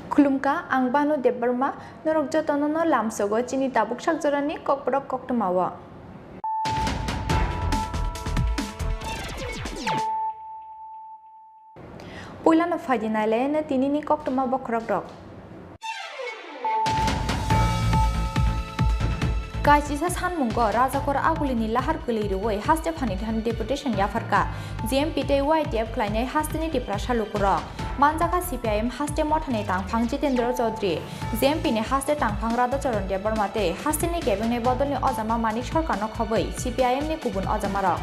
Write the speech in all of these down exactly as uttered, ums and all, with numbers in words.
Khulumkha, ang Banu Debbarma, norok jotono no lamsogo chini tabuk sak jorani kokborok koktwmao. Puilano phaidi nailaino tinini koktwma bokhorokrok. Kaisisa sanmungo Rajakor Agulini lahar kwlwi rwui haste phanithani deputation yapharkha G M P tei Y T F khlainai hasteni Tiprasa lukurok. Manjakha C P I M haste mothani tangphang Jitendra Chaudhary, G M P ni haste tangphang Radhacharan Debbarma tei hasteni kebengnai bodolni ojama Manik Sarkarno khobwi C P I M ni kubun ojamarok.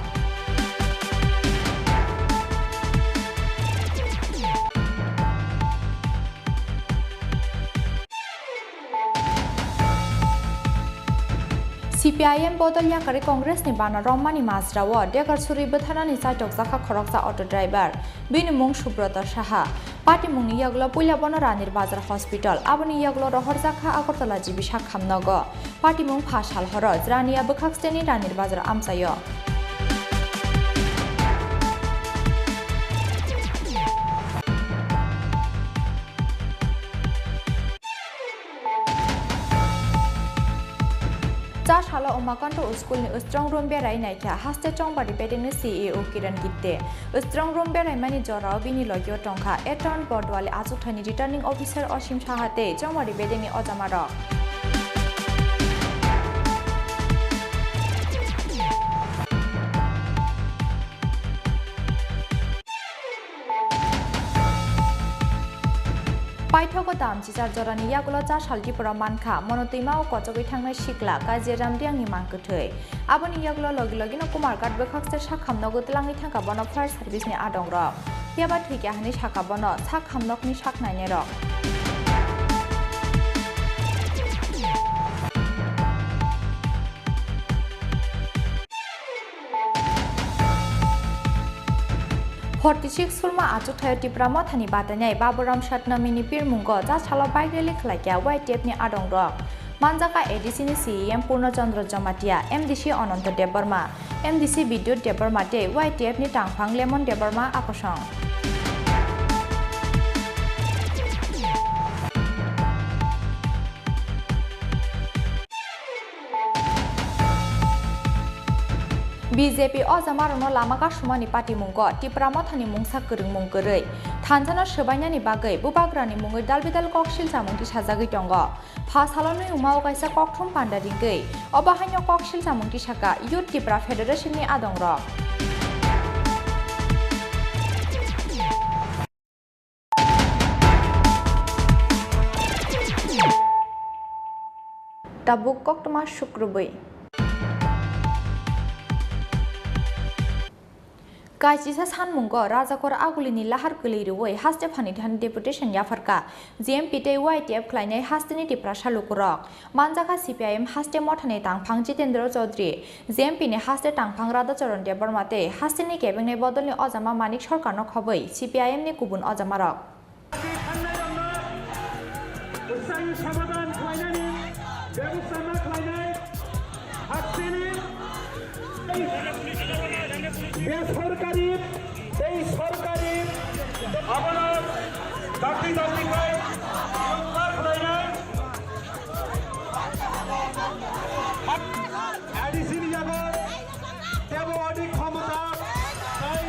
C P I M bodol yakarwi Congress ni bana romani majra o dekar suri bwtharnani chaitokjakha khoroksa auto driver. Bini mung Subrata Saha. Patimungni yagulo puila bono Ranir Bazar Hospital, aboni yagulo rohorjakha Agartala G B Sakhamnogo. Patimung pha sal horo Jrania bwkhak steni Ranir Bazar amchaio. Chasalo Umakanto School ni strong room berai naikha haste Chongbari bedengni C E O Kiran Gipte. Strong room beraimani jorao bini logio tongkha Eton Bodwali achukthani returning officer Osim Saha tei Chongbari bedengni ojamarok. Paithogo dam chichar jorani yagulo cha sal Tripura mankha, mono twima o kochogwi thangnai sikla Kajia Ram Riangni mang kwthwi. Aboni yagulo logi logino Kumarghat bwkhakse sakham nogo twlangwi thangkha bono fire service ni adongrok. Phiya ba thwikha hwnwi sakha bono sakham nokni sak nainairok. Forty six Sulma achukthai Tipra Mothani batainai Baburam Satnamini pirmungo cha salo bike rally khlaikha Y T F ni adongrok. Manjakha A D C ni C E M Purno Chandra Jamatia, M D C Ananta Debbarma, M D C Bidyut Debbarma tei Y T F ni tangphang Lemon Debbarma akosong. B J P ojamarokno lama kasumani patimungo Tipra Mothani mungsa kwrwngmung kwrwi thansano swbainani bagwi bubagrani mungwi dalbidal koksil chamung tisajagwi tongo. Pha salo nwi wngmao kaisa kokthum panda ringwi obo haino koksil chamung tisaka Youth Tipra Federation ni adongrok. Tabuk koktwma sukrubwi. Kaisisa sanmungo Rajakor Agulini lahar kwlwi rwui haste phanithani deputation yapharkha G M P tei Y T F khlainai hasteni Tiprasa lukurok. Manjakha C P I M haste mothani tangphang Jitendra Chaudhary, G M P ni haste tangphang Radhacharan Debbarma tei hasteni kebengnai bodolni ojama Manik Sarkarno khobwi C P I M ni kubun ojamarok. Bwsani somadhan khlainani bebostha ma khlainai hasteni besorkari tei sorkari abono dakti dakti khai ma khlainai. A D C ni yago tebo odi khomota tei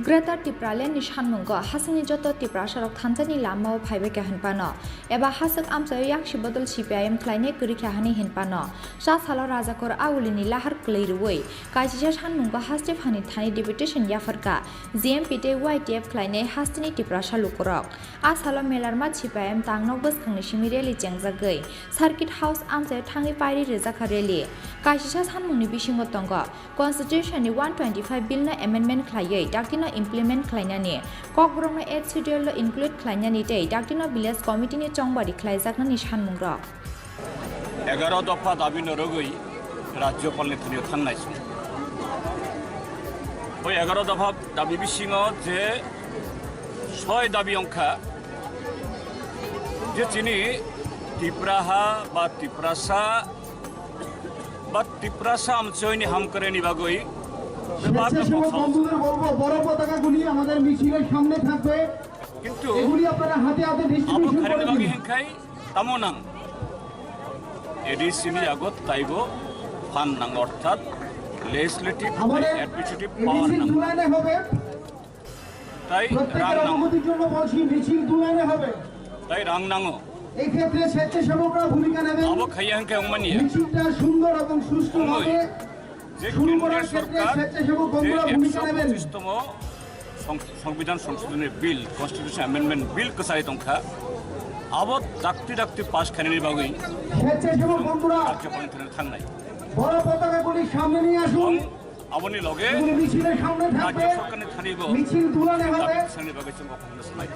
Greater Tipraland ni sanmungo hasingni joto Tiprasarok thansa ni lamao phaibaikha hinphano, eba hasik amchaio yaksi bodol C P I M khlainai kwrwikha hwnwi hinphano, cha salo Rajakor Agulini lahar kwlwi rwui kaisisa sanmungo haste phanithani deputation yapharkha G M P tei Y T F khlainai hasteni Tiprasa lukurok. A salo Melarma C P I M tangnok bwskangni simi rally chengjagwi Circuit House amchaio thangwi pairi rwjakha rally. Kaisisa sanmungni bisingo tongo Constitution ni one twenty-five bill no amendment khlaiwi daktino implement khlainani, Kokborokno Eighth Schedule o include khlainani tei daktino Village Committee ni chongbari khlaijaknani sanmungrok. Egaro dopha dabi no rwgwi Rajyopal ni thani o thangnai song. O egaro dopha dabi bisingo je soi dabi wngkha je chini Tipraha ba Tiprasa ba Tiprasa amchoini hamkrai ni bagwi bebak স্বেচ্ছাসেবক বন্ধুদের বলবো, বড় পতাকাগুলি আমাদের মিছিলের সামনে থাকবে। কিন্তু এগুলি আপনারা হাতে হাতে abo distribution khairokni bagwi hwnkhe tamo nang? A D C ni yago taibo phan nang, orthat legislative tei administrative power nang. Tei rang nango. Tei rang nango. এই ক্ষেত্রে স্বেচ্ছাসেবকরা ভূমিকা নেবেন। Abo khaiya hwnkhe wngmani ya. মিছিলটা সুন্দর এবং সুষ্ঠুভাবে শুরু করার ক্ষেত্রে স্বেচ্ছাসেবক বন্ধুরা ভূমিকা নেবেন। Wngmani. Je kendriyo sorkar je ekso pochish tomo song-, Songbidan Songshodhoni Bill, Constitution Amendment Bill kwchai tongkha, abo dakti dakti pass khainani bagwi স্বেচ্ছাসেবক বন্ধুরা rajyopal ni thani thangnai. বড় পতাকাগুলি সামনে নিয়ে আসুন। Aboni loge rajya sorkarni thani bo michil tulane hobe. Dabi thani bagwi chwng kok hwnwi sanai.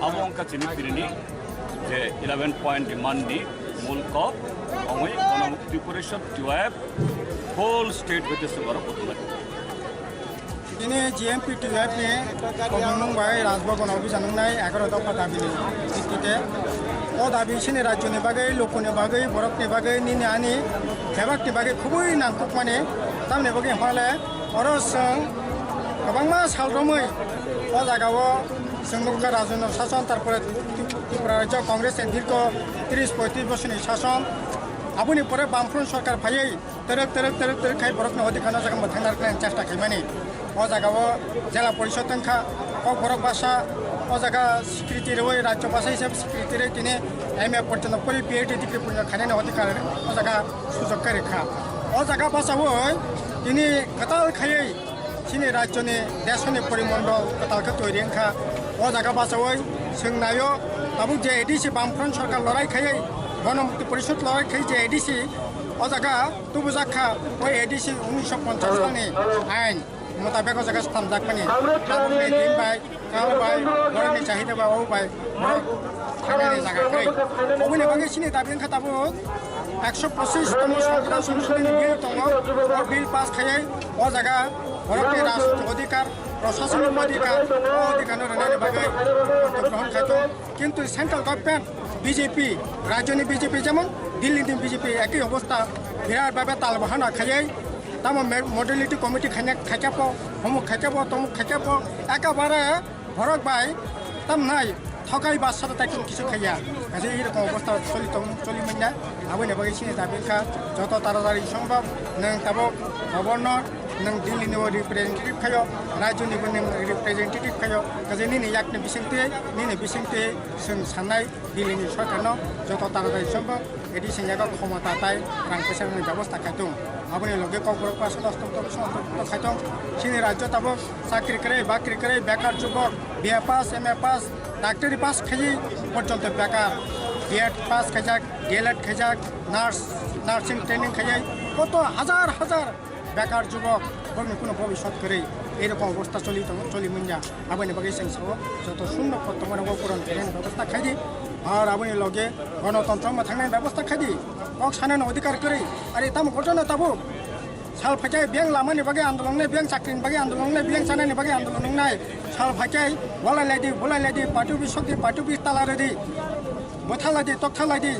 Abo wngkha chini tinini je eleven point demand ni mul kok, omo Ganamukti Porishod T Y F whole state hoite chwng oro kuthumnai. Tini G M P T Y F ni komung nung bai Rajbhavan o bisa nungnai egaroh dopha dabi ni titite. O dabi sini rajyo ni bagwi, luku ni bagwi, borok ni bagwi, nini ani bebak ni bagwi khubui nangkukmani. Tamni bagwi hwnle oro chwng kwbangma sal romwi o jaga o chwng nukha rajno sason, tarpore Tripura rajyo Congress ni dirgho tris poitris bosor ni sason. Aboni pore Bamfront sorkar phaiwi twrwk, twrwk, twrwk, twrwk khai borokni odhikar no jaga mwthangna rwknani chesta khaimani. O jaga o jela porishod wngkha, kokborok basa, o jaga secretary rwi, rajyo basa hisabe secretary rwi tini M A porjonto pori P H D degree porjonto khainani odhikar o jaga sujok khe rwkha. O jaga basawi tini kwtal khaiwi chini rajyoni desoni porimondol kwtal khe toiri wngkha. O jaga basawi chwng naio, tabuk je A D C Bamfront sorkar lorai khaiwi, Ganamukti Porishod lorai khai je A D C o jaga tubujak kha, o A D C unisho ponchas salni ain mutabek o jaga slamjakmani. Tabukni din bai, kal bai, borokni chahida bai, o bai, borok thangnani jaga kwrwi. Oboni bagwi chini dabi wngkha tabuk ekso pochish tomo Songbidan Songshodhoni Bill tongo, o bill pass khaiwi o jaga borokni rajnitik odhikar, prosasonik odhikar, o odhikar no rwnani bagwi grohon khaito. Kintu central government B J P, rajyoni B J P jemon Delhi ni B J P ekhi obostha, birat bhabe tal bahana khaiwi, tamo me-, modality committee khaina khaikha po, homuk khaikha po, tomuk khaikha po, ekabare borok bai tamnai thokai ba sata tai kisu khaiya. Kaisa ei rokom obostha choli tong, choli manya, aboni bagwi chini dabi wngkha joto taratari sombhob nwng tabuk governor, nwng Delhi ni o representative khaio, rajyoni bo nwng representative khaio, kaisa nini yakni bisingtwi, nini bisingtwi chwng sanai Delhi ni sorkarno joto taratari sombhob A D C ni yago khomota tai rang pesa rwni bebosta khai tong. Aboni loge kokborok paso dos tong tong, song tong tong khai tong. Chini rajyo tabuk chakri kwrwi, bakri kwrwi, bekar jubok, B A pass, M A pass, daktari pass khaiwi porjonto bekar, B Ed pass khaijak, D L Ed khaijak, nurse, nursing training khaiwi koto hajar hajar bekar jubok, borokni kuno bhobishyot kwrwi. Ei rokom obostha choli tongo, choli manya. Aboni bagwi chwng sao, joto shunno kotto mano bo puron khainani bebosta khaidi. Ar aboni loge gonotontro mwthangnani bebosta khaidi. Kok sanani odhikar kwrwi. Ari tamo ghotona tabuk. Sal phaikhe biyang lamani bagwi andolong nai, biyang chakrini bagwi andolong nai, biyang chanani bagwi andolong nai. Sal phaikhe walai laidi, bulai laidi, party office sokdi, party office tala rwdi. Bwtha laidi, tokha laidi.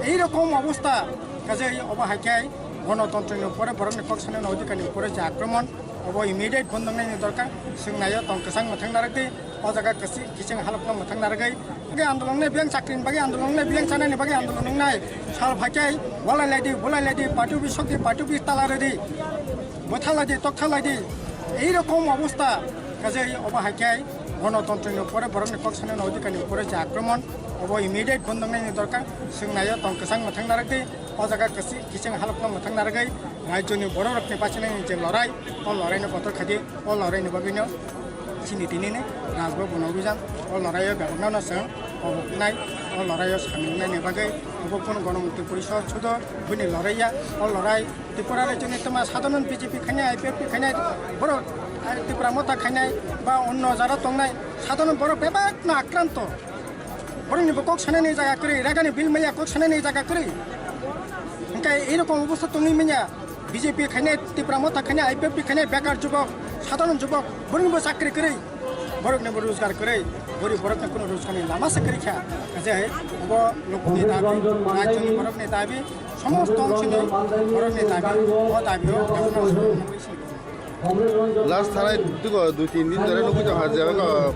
Ei rokom obostha. Kaje obo hai khe gonotontro ni upore, borok ni kok sanani odhikar ni upore je akromon, obo immediate bondo wngnai ni dorkar. Chwng naio tong kwchang mwthang narwk di, o jaga kwchwng kiching halok no mwthang narwgwi. Bagwi andolong nai, biyang chakri ni bagwi andolong nai, biyang chanani bagwi andolong nai. Sal phaikhe walai laidi, bulai laidi, party office sokdi, party office tala rwdi. Bwtha laidi, tokha laidi. Ei rokom obostha. Kaje obo hai khe gonotontro ni upore, borok ni kok sanani odhikar ni upore je akromon, obo immediate bondo wngnai ni dorkar. Chwng naio tong kwchang mwthang narwk di. O jaga kwchwng kiching halok no mwthang narwgwi rajyo ni borok rok ni bachinai ni je lorai, o lorai no kotor khaidi, o lorai ni bagwi no chini tini ni Rajbhavan obhijan, o lorai o bebak no no chwng kobok nai, o lorai o samung nai ni bagwi obo phano Ganamukti Porishod sudo bini lorai ya, o lorai Tripura rajyo ni toma sadharon B J P khainai, I P F T khainai, borok, ah, Tipra Motha khainai ba onno jara tongnai sadharon borok bebak no akranto. Borokni bo kok sanani jaga kwrwi, ragani bill maya kok sanani jaga kwrwi. Hwnkhe ei rokom obostha tongwi manya, B J P khainai, Tipra Motha khainai, I P F T khainai, bekar jubok, sadharon jubok, borokni bo chakri kwrwi, borokni bo rojgar kwrwi, gorib borokni kuno rojgarni lama se kwrwi kha. Je hai bo lokni dabi, rajyoni borokni dabi, somosto ongshini borokni dabi, o dabi o Last thanai tiko dui tin din dhore nugwi tongkha je, o,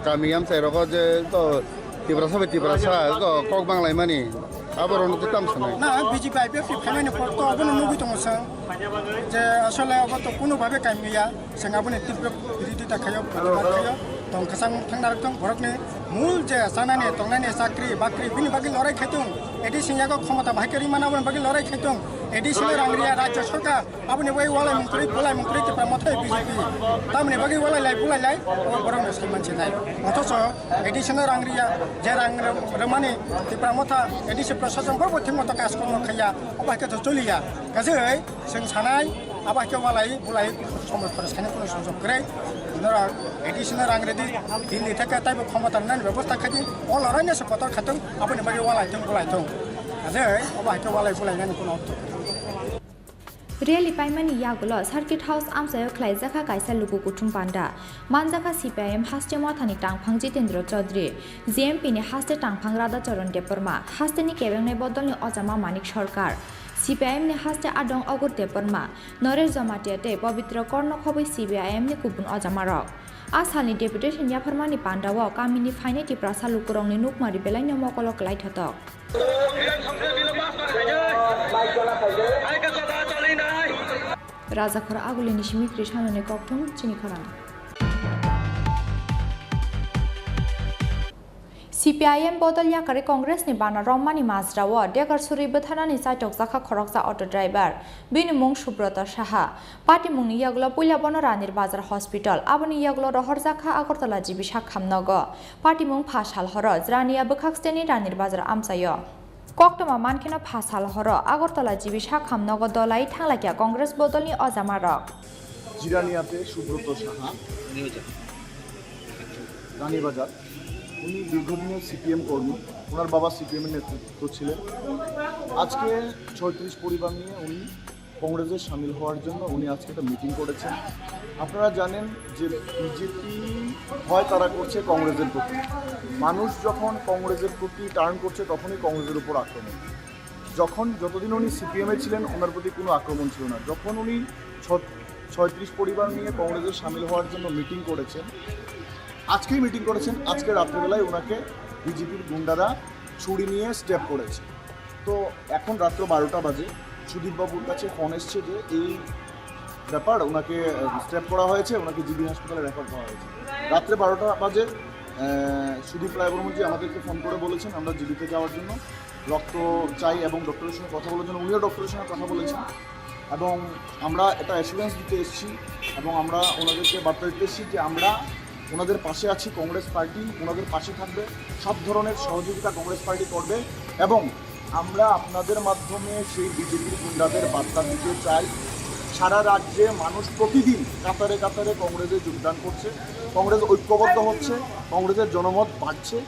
kami amchai rogo je to Tiprasa bai Tiprasa, eko kok banglaimani, aborokno tei tamo sanai. Na, B J P I P F ni phaimani pore to abono nugwi tongo chwng, je asole abo to kuno bhabe kaimya, chwng aboni tirpre birodita khaio, protibad khaio, tong kwchang thangna rok tong, borokni mul je chanani, tongnani, chakri, bakri, bini bagwi lorai khai tong, A D C ni yago khomota bahai khe rimana aboni bagwi lorai khai tong, A D C no rang riya, rajya sarkar, Aboni bagwi walai mung kwrwi, bulai mung kwrwi Tipra Motha B J P. Tamoni bagwi walai lai, bulai lai, o borok no sai manse nai. Othocho A D C no rang riya, je rang rw-, rwmani Tipra Motha A D C prashason borok bo thik moto kaj kormo khaiya, obo hai khe to choliya. Kaje chwng sanai, abo hai khe walai, bulai, somaj pore saino kuno sujog kwrwi. Norok A D C no rang rwdi, Delhi theke taibo khomota rwnani bebosta khaidi, o lorai no se kotor khatung, aboni bagwi walai thung, bulai thung. Kaje obo hai khe walai, bulai nani kuno ortho. Rally paimani yagulo Circuit House amchaio khlaijakha kaisa luku kuthum panda. Manjakha C P I M haste mothani tangphang Jitendra Chaudhary, G M P ni haste tangphang Radhacharan Debbarma, hasteni kebengnai bodolni ojama Manik Sarkar, C P I M ni haste adong Agur Debbarma, Noresh Jamatia tei Pabitra Korno khobwi C P I M ni kubun ojamarok. A salni deputation yapharmani pandao kamini phainai Tiprasa lukurokni nukmari belaino mokolo kwlai thotok. Rajakhor Agulini simi Krishnanoni kokthum chini khorang. C P I M bodol yakarwi Congress ni bana romani majrao degar suri bwtharnani chaitokjakha khoroksa auto driver, bini mung Subrata Saha. Patimungni yagulo puila bono Ranir Bazar Hospital, aboni yagulo rohorjakha Agartala G B Sakham nogo. Patimung pha sal horo Jirania bwkhak steni Ranir Bazar amchaio. Koktwma mankheno pha sal horo Agartala G B Sakham nogo dolai thanglaikha Congress bodolni ojamarok. জিরানিয়াতে সুব্রত সাহা, রানীবাজার, উনি দীর্ঘদিনের সিপিএম কর্মী। ওনার বাবা সিপিএমের নেতৃত্ব ছিলেন। আজকে ছয়ত্রিশ পরিবার নিয়ে উনি কংগ্রেসে সামিল হওয়ার জন্য উনি আজকে একটা মিটিং করেছেন। আপনারা জানেন যে বিজেপি ভয় তারা করছে কংগ্রেসের প্রতি। মানুষ যখন কংগ্রেসের প্রতি টার্ন করছে, তখনই কংগ্রেসের উপর আক্রমণ। যখন, যতদিন উনি সিপিএমে ছিলেন, ওনার প্রতি কোনো আক্রমণ ছিল না। যখন উনি ছ-, ছয়ত্রিশ পরিবার নিয়ে কংগ্রেসে সামিল হওয়ার জন্য মিটিং করেছেন, আজকেই মিটিং করেছেন, আজকে রাত্রেবেলায় ওনাকে বিজেপির গুন্ডারা ছুরি নিয়ে স্টেপ করেছে। তো এখন রাত্র বারোটা বাজে, সুদীপবাবুর কাছে ফোন এসছে যে এই ব্যাপার, ওনাকে, আহ, স্টেপ করা হয়েছে, ওনাকে জিবি হাসপাতালে রেফার করা হয়েছে। রাত্রে বারোটা বাজে, আহ, সুদীপ রায়বর্মনজি আমাদেরকে ফোন করে বলেছেন আমরা জিবিতে যাওয়ার জন্য, রক্ত চাই এবং ডক্টরের সঙ্গে কথা বলার জন্য। উনিও ডক্টরের সঙ্গে কথা বলেছেন এবং আমরা এটা অ্যাসুরেন্স দিতে এসেছি এবং আমরা ওনাদেরকে বার্তা দিতে এসেছি যে আমরা ওনাদের পাশে আছি, কংগ্রেস পার্টি ওনাদের পাশে থাকবে, সব ধরনের সহযোগিতা কংগ্রেস পার্টি করবে এবং আমরা আপনাদের মাধ্যমে সেই বিজেপির গুন্ডাদের বার্তা দিতে চাই, সারা রাজ্যে মানুষ প্রতিদিন কাতারে কাতারে কংগ্রেসে যোগদান করছে, কংগ্রেস ঐক্যবদ্ধ হচ্ছে, কংগ্রেসের জনমত বাড়ছে।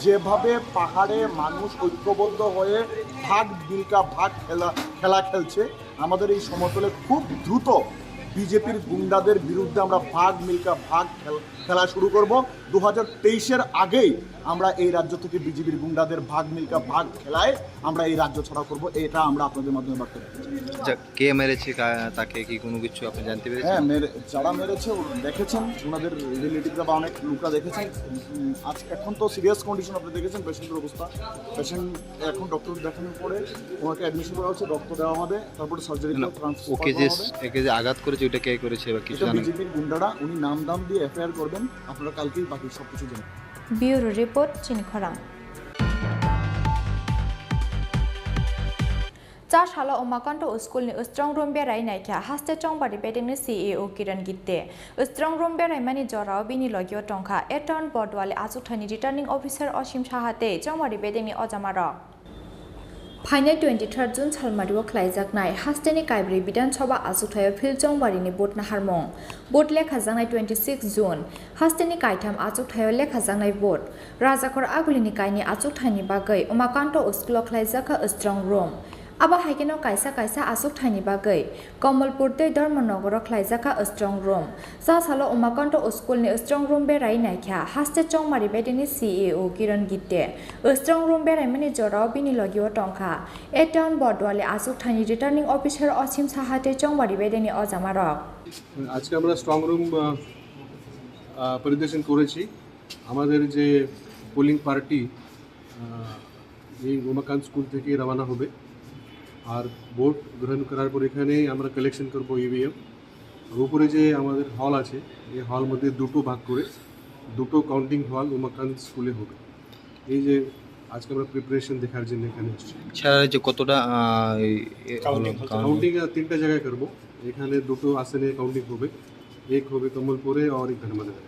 যেভাবে পাহাড়ে মানুষ ঐক্যবদ্ধ হয়ে ভাগ মিলকা ভাগ খেলা, খেলা খেলছে, আমাদের এই সমতলে খুব দ্রুত বিজেপির গুন্ডাদের বিরুদ্ধে আমরা ভাগ মিলকা ভাগ খেল-, খেলা শুরু করব। দু হাজার তেইশের আগেই আমরা এই রাজ্য থেকে বিজেপির গুন্ডাদের ভাগ মিলকা ভাগ খেলায় আমরা এই রাজ্য ছাড়া করব, এটা আমরা আপনাদের মাধ্যমে বার্তা দিতে চাই। যা-, কে মেরেছে, কা-, তাকে কি কোনো কিছু আপনি জানতে পেরেছেন? হ্যাঁ, মেরে-, যারা মেরেছে ও দেখেছেন, ওনাদের রিলেটিভরা বা অনেক লোকরা দেখেছেন। উম, আজ এখন তো সিরিয়াস কন্ডিশন আপনি দেখেছেন পেশেন্টের অবস্থা। পেশেন্ট এখন ডক্টর দেখানোর পরে ওনাকে অ্যাডমিশন করা হচ্ছে, রক্ত দেওয়া হবে, তারপরে সার্জারি না, করে ট্রান্সফার ওকে করা যে, হবে। একে যে আঘাত করেছে, ওটা কে করেছে বা কিছু এটা জানেন? বিজেপির গুন্ডারা, উনি নাম দাম দিয়ে এফআইআর করবেন, আপনারা কালকেই বাকি সব কিছু জানবেন। Bureau Report, Chini Khorang. Chasalo Umakanto School ni strong room berai naikha haste Chongbari bedeng ni C E O Kiran Gitte. Strong room beraimani jorao bini logio tongkha A Town Bodwali achukthani returning officer Osim Saha tei Chongbari bedeng ni ojamarok. Phainai twenty-third June salmario khlaijaknai hasteni kaibrwi Bidhan Sabha achukthai-o Phil Chongbarini vote naharmung. Vote lekhajaknai twenty-six June, hasteni kaitham achukthai-o lekhajaknai vote. Rajakhor Agulini kaini achukthaini bagwi Umakanto School-o khlaijakha strong room. Abo hai kheno kaisa kaisa achukthaini bagwi Kamalpur tei Dharmanagaro khlaijakha strong room. Chasalo Umakanto School ni strong room berai naikha haste Chongmari bedeni C E O Kiran Gitte. Strong room beraimani jorao bini logio tongkha A Town Bodwali achukthaini returning officer Osim Saha tei Chongmari bedeni ojamarok. আজকে আমরা strong room, আহ, আহ, পরিদর্শন করেছি। আমাদের যে polling party আহ, এই উমাকান্ত স্কুল থেকে রওনা হবে। আর ভোট গ্রহণ করার পর এখানে আমরা কালেকশন করবো ইভিএম। আর উপরে যে আমাদের হল আছে, এই হল মধ্যে দুটো ভাগ করে দুটো কাউন্টিং হল উমাকান্ত স্কুলে হবে। এই যে আজকে আমরা প্রিপারেশন দেখার জন্য এখানে এসেছি। সারা রাজ্যে কতটা, আহ, এই, এ, কাউন্টিং হলো, হল? কাউন্টিং, আহ, তিনটা জায়গায় করবো। এখানে দুটো আসনে কাউন্টিং হবে, এক হবে কমলপুরে আর এক ধর্মনগরে।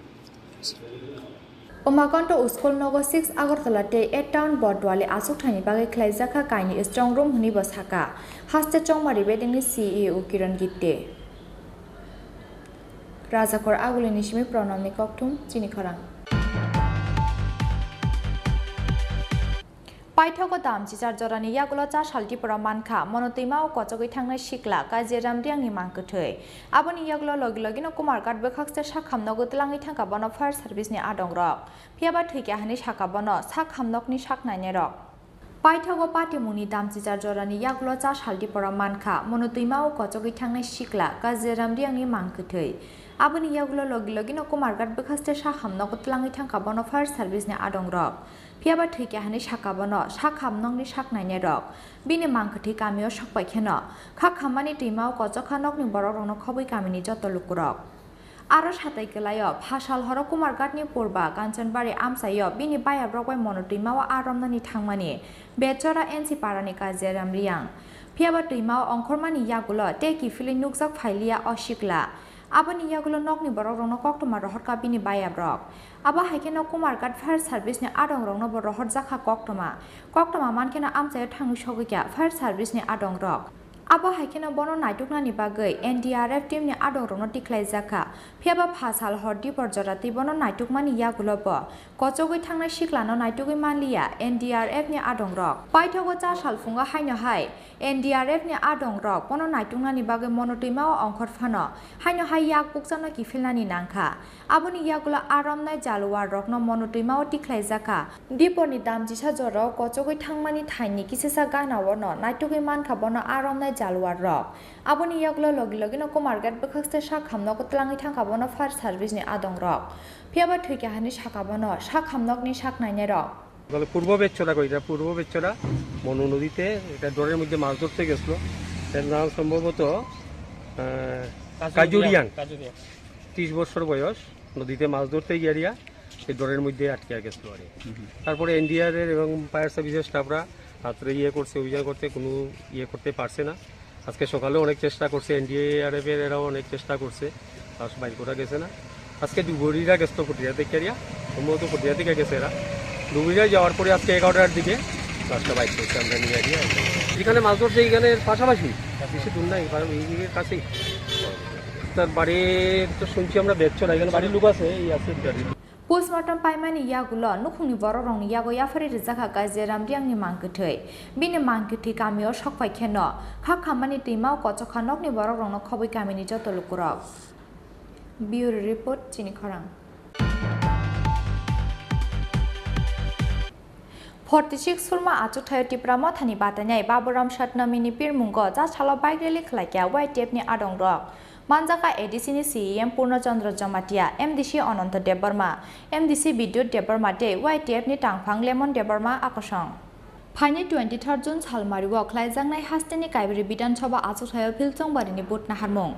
Umakanto School nogo six Agartala tei eight Town Botwali achukthani bagwi khlaijakha kainwi strong room hwnwibo sakha haste chongmari bedengni C E O Kiran Gitte. Rajakhor Agulini simi Pranamni kokthum chini khorang. Paithago dam chichar jorani yagulo cha sal tipra mankha, mono twima o kochogwi thangnai sikla Kajiram Riangni mang kwthwi. Aboni yagulo logi logino Kumarghat bwkhakste sakham nogo twlangwi thangkha bono fire service ni adongrok. Phiyaba thwikha hwnwi sakha bono, sakham nokni sak nainairok. Paithago patimungni dam chichar jorani yagulo cha sal tipra mankha, mono twima o kochogwi thangnai sikla Kajiram Riangni mang kwthwi. Aboni yagulo logi logino Kumarghat bwkhakste sakham nogo twlangwi thangkha bono fire service ni adongrok. Phiyaba thwikha hwnwi sakha bono, sakham nokni sak nainairok. Bini mang kwthwi kamio sokpai kheno, khak khammani twima o kochokha nokni borokrokno khobwi kamini joto lukurok. Aro satai kwlaio, phasal horo Kumarghatni purba Kanchanbari amchaio bini bayabrok bai mono twima o aa romnani thangmani Betchora N C parani Kajiram Riang. Phiyaba twima o ongkhormani yagulo tei kiphilwi nukjak phailiya o sikla. Aboni yagulo nokni borokrokno koktwma rohorkha bini bayabrok. Abo hai kheno Kumarghat fire service ni adongrokno bo rohorjakha koktwma. Koktwma mankheno amchaio thangwi sogwikha fire service ni adongrok. Abo hai kheno bono naituknani bagwi N D R F team ni adongrokno tikhlaijakha. Phiyaba phasal hor dipor jora tei bono naitukmani yagulo bo kochogwi thangnai siklano naitugwi manliya N D R F ni adongrok. Paithago cha sal phungo haino hai N D R F ni adongrok bono naituknani bagwi mono twima o ongkhor phano haino hai yak bukchano kiphilnani nangkha. Aboni yagulo aa romnai jaluar rokno mono twima o tikhlaijakha. Diporni dam chisa jorao kochogwi thangmani thaini kisisa gana o no naitugwi mankha bono aa romnai jaluar rok. Aboni yagulo logi logino Kumarghat bwkhakste sakham nogo twlangwi thangkha bono fire service ni adongrok. Phiyaba thwikha hwnwi sakha bono, sakham nokni sak nainairok. তাহলে পূর্ব বেচ্চরা কই, এটা পূর্ব বেচ্চরা মনু নদীতে একটা ডোরের মধ্যে মাছ ধরতে গেছিল। এর নাম সম্ভবত, আহ, কাজুরিয়াং। কাজুরিয়াং। ত্রিশ বছর বয়স, নদীতে মাছ ধরতে গিয়ে রিয়া এই ডোরের মধ্যে আটকে গেছিল আর কি। হুম, হুম। তারপরে এনডিআরএফ এবং ফায়ার সার্ভিসের স্টাফরা রাত্রে ইয়ে করছে, অভিযান করতে কোনো ইয়ে করতে পারছে না। আজকে সকালে অনেক চেষ্টা করছে, এনডিআরএফ এর এরাও অনেক চেষ্টা করছে, লাশ বাইর করা গেছে না। আজকে ডুবুরিরা গেছে তো ফটিয়া থেকে রিয়া, সম্ভবত ফটিয়া থেকে গেছে এরা। ডুবুরিরা যাওয়ার পরে আজকে এগারোটার দিকে লাশটা বাইর করছে আমরা নিয়ে রিয়া। যেখানে মাছ ধরছে এখানে পাশাপাশি, বেশি দূর নাই, কারণ এই দিকে কাছেই। তার বাড়ি তো শুনছি আমরা বেচছড়া, এখানে বাড়ির লোক আছে, এই আছে বাড়ির। Postmortem paimani yagulo nukhungni borokrokni yago yapharwi rwjakha Kajiram Riangni mang kwthwi. Bini mang kwthwi kamio sokphai kheno, khak khammani twima o kochokha nokni borokrokno khobwi kamini joto lukurok. Bureau Report, chini khorang. Forty six Surma achukthai o Tipra Mothani batainai Baburam Satnamini pirmungo cha salo bike rally khlaikha Y T F ni adongrok. Manjakha A D C ni C E M Purno Chandra Jamatia, M D C Ananta Debbarma, M D C Bidyut Debbarma tei Y T F ni tangphang Lemon Debbarma akosong. Phaini twenty third June salmario khlaijaknai hasteni Kaibri Bidhan Sabha achukthai o Phil Chongbarini vote naharmung.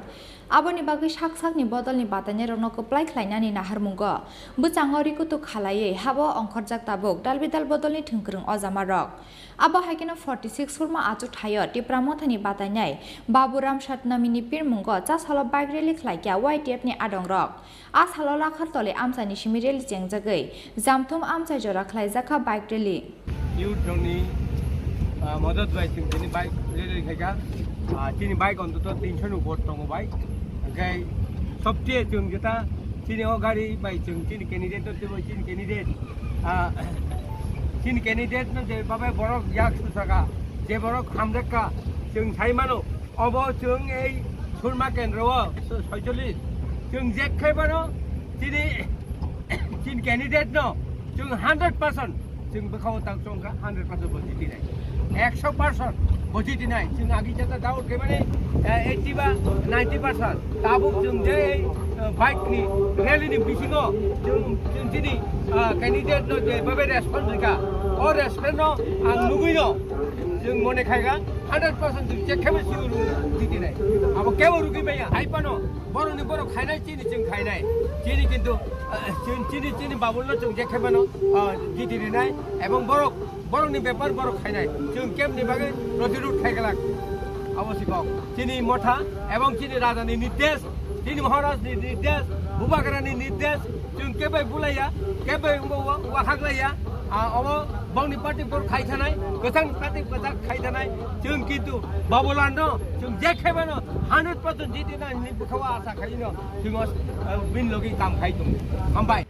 Aboni bagwi sak sakni bodolni batainairokno kwplai khlainani naharmungo bwchango rikutuk khalaiwi habo ongkhorjak tabuk dalbidal bodolni thwngkwrwng ojamarok. Abo hai kheno forty six Surma achukthai o Tipra Mothani batainai Baburam Satnamini pirmungo cha salo bike rally khlaikha Y T F ni adongrok. A salo Lakhartoli amchaini simi rally chengjagwi Jamthum amchai jora khlaijakha bike rally. Youth rokni, ah, modot bai chwng tini bike rally khaikha. Ah, chini bike ontoto tinsho ni upor tongo bai. Hwnkhe sobse chwng jeta chini o gari bai chwng chini candidate no twibo chini candidate, ah, chini candidate no je babai borok yak susaka, je borok hamrekka chwng sai mano. Obo chwng ei Surma kendro o soicholish chwng jek khai mano chini, chini candidate no chwng hundred percent chwng bwkhao tang chongkha, hundred percent bo jitinai, ekso percent bo jitinai. Chwng agi jeta doubt khai mani, eh, eighty ba ninety percent. Tabuk chwng je ei, eh, bike ni rally ni bisingo chwng, chwng chini, ah, candidate no je babe response rikha. O restaurant no ang nugwi no, chwng mone khaikha, hundred percent chwng check khaima swi rw-, rw-, rw-, jitinai. Abo kebo rugwi maya, hai phano borokni borok khainai, chini chwng khainai. Chini kintu, eh, chini, chini, chini babul no chwng check khaimano, ah, jiti rinai, ebong borok, borokni bepar borok khainai. Chwng kebni bagwi protirud khai glak. Abo si kok. Chini motha, ebong chini raja ni nirdesh, chini maharaj ni nirdesh, bubagra ni nirdesh, chwng kebai bulaiya, kebai wa, wa, wa haglaiya, ah, obo bongni party bor khai thanai, kwchang party kwchak khai thanai, chwng kintu Babulan no, chwng je khaimano, hundred percent jiti na ni bwkha wa asa khai no, chwng os, ah, bin logi kam khai tung. Hambai.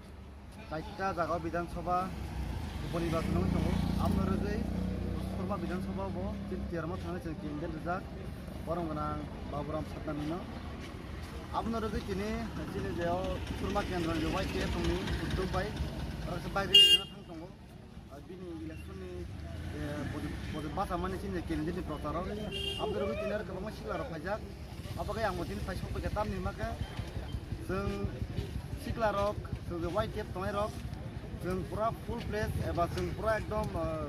Chaita jaga Bidhan Sabha uponirbachon wngwi tongo. Aboni rwgwi Surma Bidhan Sabha bo chini Teramo thangwi chwng candidate rijak. Borom gwnang Baburam Satnamino. Aboni rwgwi tini chini je o Surma kendro ni Y T F ni uddog bai oro khe bike rally thang tongo. Ar bini election ni, eh, bodi, bodi bachamani chini candidate ni procharo. Aboni rwgwi tini aro kwbangma sikla rok phaijak. Abo khe ang bo tini phai sok paikha tamni hwnba khe chwng sikla rok, chwng je Y T F tongnai rok, chwng pura full fledged eba chwng pura ekdom, ah,